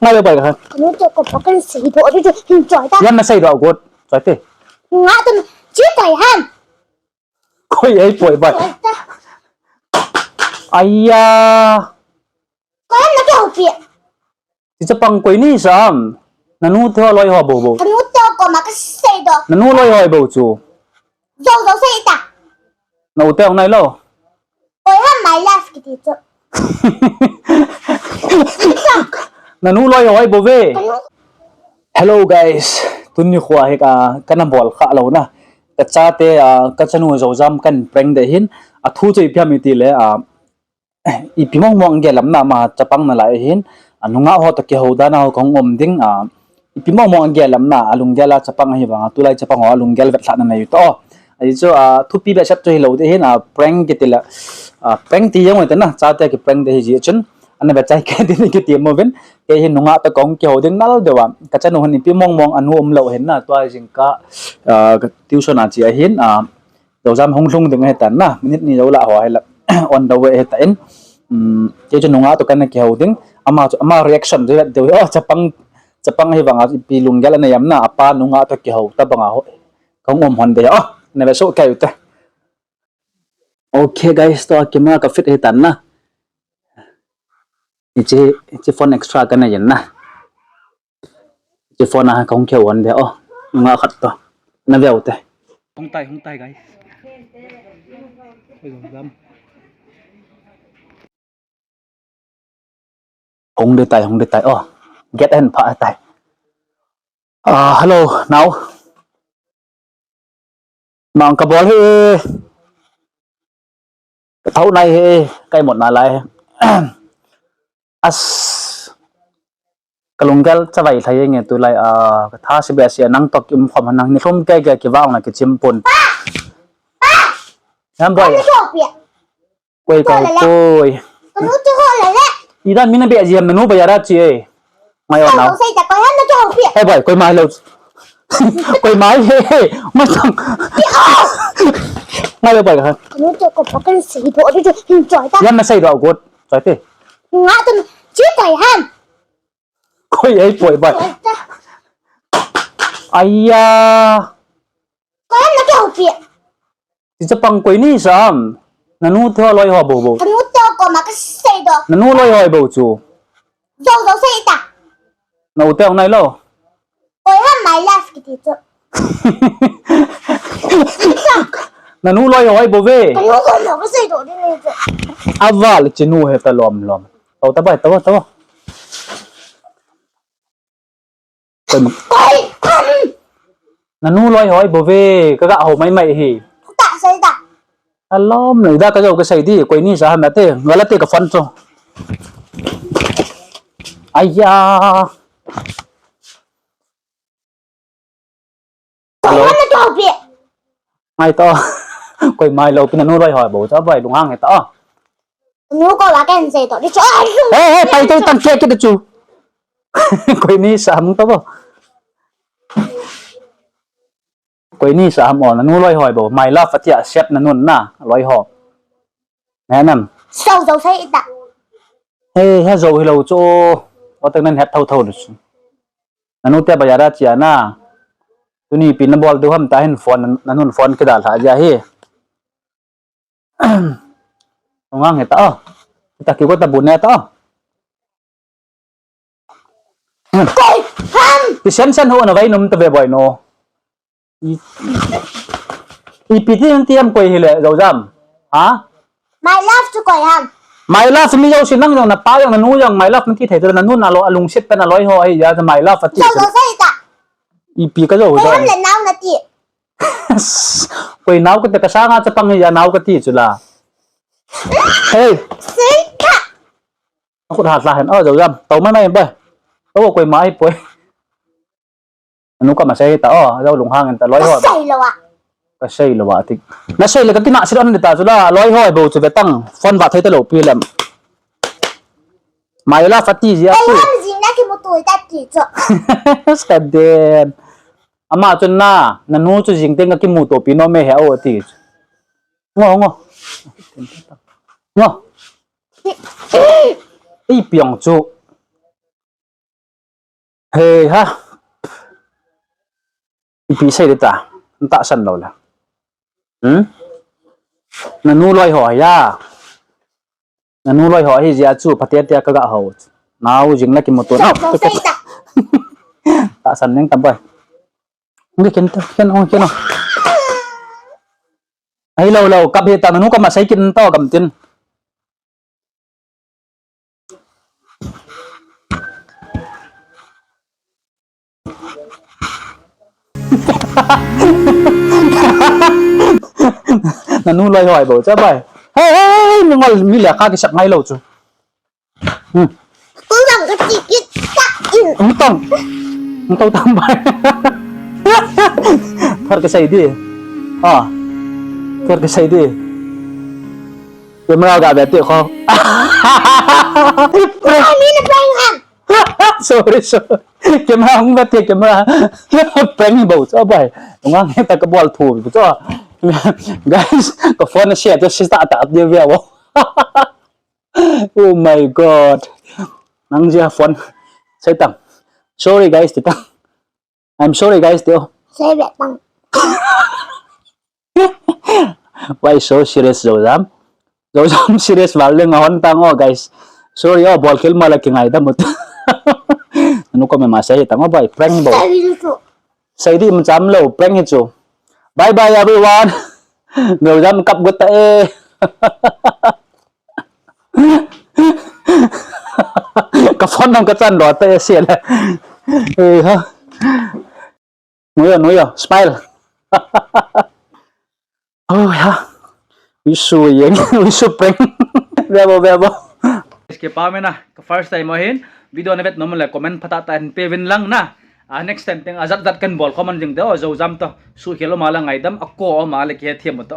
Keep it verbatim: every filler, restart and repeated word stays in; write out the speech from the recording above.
Ngai le bai ka. Kanu te ko pakan sei do, adu hin choi ta. Yan na sei do got. Choi te. Nga tu chi koi ham. Koi ei poi bai. Choi ta. Aiya. Koi ham na ke hopi. Ti chapang koi ni sam. Nanu te ho loi ho bo bo. Kanu te ko ma ka sei do. Nanu loi ho bo chu. Zo zo sei ta. Na u te ong nai lo. Koi ham my love kiti chu. Nanu loi ho bo ve. Hello guys, tuni khua hi ka kana bol kha lo na. Ka chate a ka chanu Zojam kan prank de hin. A thu chu ipi ham iti le a ipi mong mong gel lam na ma chapang na lai hin. A nunga ho to ke ho da na ho kong om ding a ipi mong mong gel lam na a lunggel a chapang hi vang a tulai chapang ho a lunggel vet thla na nei to. Ahi chu a thupi be sep chu hi lo de hin a prank kiti la a prank ti jong ita na chate ki prank de hi ji chun. Ana be chai ke din kiti mo vin. Ke hin nunga to kong ke ho ding nal de wa. Ka chanu hin ipi mong mong anu um lo hin na tua jing ka a tuition a chi a hin a Zojam hung lhung ding he tan na, minute ni zo la ho he la, on the way he tan. Um, ke chu nunga to kana ke ho ding, ama chu, ama reaction chu de, oh, chapang, chapang hi vang a, ipi lunggel ana yam na, apa nunga to ke ho, ta bang a ho, kong um hon de, oh, neve so ke ute. Okay guys, to a camera ka fit he tan na. Ichi, ichi phone extra kana yin na. Chi phone a kahung kihou hon de o. Nunga khat to. Na veu te. Hung tai, hung tai, guys. Hung de tai, hung de tai. O. Get hen pha tai. Ah, hello, now. Mang ka bol hi. Ka thau nai hi, kai mot na lai. As. Ka lunggel chavai thai nge tu lai a, ka tha si be si nang tok im khom nang ni lhum ke ke ki vang na ki chim pun. Nam boy. Koi ka koi. Ida mina be ji ham nanu ba yara chi e. Mai wa nau. Hey boy, koi mai lo. Koi mai he he. Mai tang. Mai lo boy ka. Yan na sei do got. Choi te. Nga tu chi koi ham. Koi ei poi bai. Aiya. Koi ham na ke hopi. Ti chapang koi ni sam. Nanu te ho loi ho bo bo. Kanu te ho ko ma ka sei do. Nanu loi ho bo chu. Zo zo sei ta. Na u te ong nai lo. Koi ham my love kiti chu. Nanu loi ho bo ve. Kanu ko ma ka sei do ni ni chu. Aval chinu he ta lom lom. Tau ta bai, tau, tau. Koi ma. Koi ham. Nanu loi ho bo ve, ka ga ho mai mai hi. Ta sei ta. Alom, na ida ka jo ka sei di, koi ni sa ham ate, ngala te ka phone chu. Aiya. Hello. Ngai to. Koi mai lo pi nanu loi ho bo cha bai lunghang he ta. Nu ko wa ken sei to. Di cho. He he pai to tang ke ke chu. Koi ni sa ham to bo. Koi ni sa ham o nanu loi ho bo. My love atia set nanun na loi ho. He nam. Sau zo sei ta. He he zo hi lo chu. O tak nan het thau thau lu chu. Nanu te ba yara chia na. Tuni pi na bol du ham ta hin phone nanun phone kidal tha ja hi. Ngang he ta o. Ta ki ko ta bu ne ta o. Koi ham. Ti sen sen ho na vai num ta ve boy no. I, ipi ti ti ham koi hi le zo jam. Ha? My love chu koi ham. My love mi jo si nang jong na pa jong na nu jong my love mi ti thei to na nu na lo alung sit ta na loi ho ai ya my love ati. Zo zo sei ta. Ipi ka zo zo. Koi ham le nau na ti. Koi nau ka te ka sanga chapang ya nau ka ti chu la. Hey. Sei ta. Aku dah lah hen. Oh, zo jam. Tau mai mai ba. Tau koi mai poi. Anu ka ma sei ta o, lo lunghang ta loi ho. Ka sei lo a. Ka sei lo a ti. Na sei le ka kina sir an ta chu la loi ho bo chu ve tang. Phone va thei ta lo pi lem. Mai la fati ji a. Ai tu. Ham ji na ki mu tu ta ti chu. Sa den. Ama chu na, nanu chu jing teng ka ki mu to pi no me he o ti. Ngo ngo. Ngo. Ei piang chu. Hei ha. Ipi sei ding ta. Tahsan lou le. Hmm? Nanu loi ho ya. Nanu loi ho hi jia chu phatetea kaga hou. Nau jing la kimuto. Tahsan ning tam bai. Nge ken ta, ken ong, ken ong. Ai lou lou, kap hi ta nanu kap ma sei kin to gam tin. Nanu loi hoi bo cha bai. Hei, hei, hei, mi ngol mi le kha kisap ngai lou chu. Hmm. Kung lang ka tikit ta in. Ang tong. Ang tong tam bai. Thar ka sei di. Ah. Thar ka sei di. Camera ga be ti kho. Kami na prank ham. Sorry, sorry. Camera hung be ti camera. Prank bo cha bai. Ngang he ta ka bol thu bo cha. Guys, ka phone se to si ta ta dia ve bo. Oh my God. Nang jia phone. Sei tang. Sorry guys, ti tang. I'm sorry guys, ti o. Sei be tang. Why so serious, Joujam? Joujam serious val le nga hon tang o, guys. Sorry o, bol khel ma la kingaidam ut. Nanu ko me ma sei tang o bai, prank bo. Sei di mu cham lou, prank hi chu. Bye bye everyone. Joujam kap got ta e. Ka phone nang ka chan lo ta e se le. Eh ha. Nuya, nuya, smile. Oh ha. Wish you yeng, wish you prank. Bebo, bebo. Kipa mena, ka first time ahin, video na vet nom le comment phatah tah in pe vin lang na. Ah, next time teng ajat jat kan bol comment jing te o, Joujam to. Suhkhel o ma la ngaidam, ako o ma le kihe thiam to.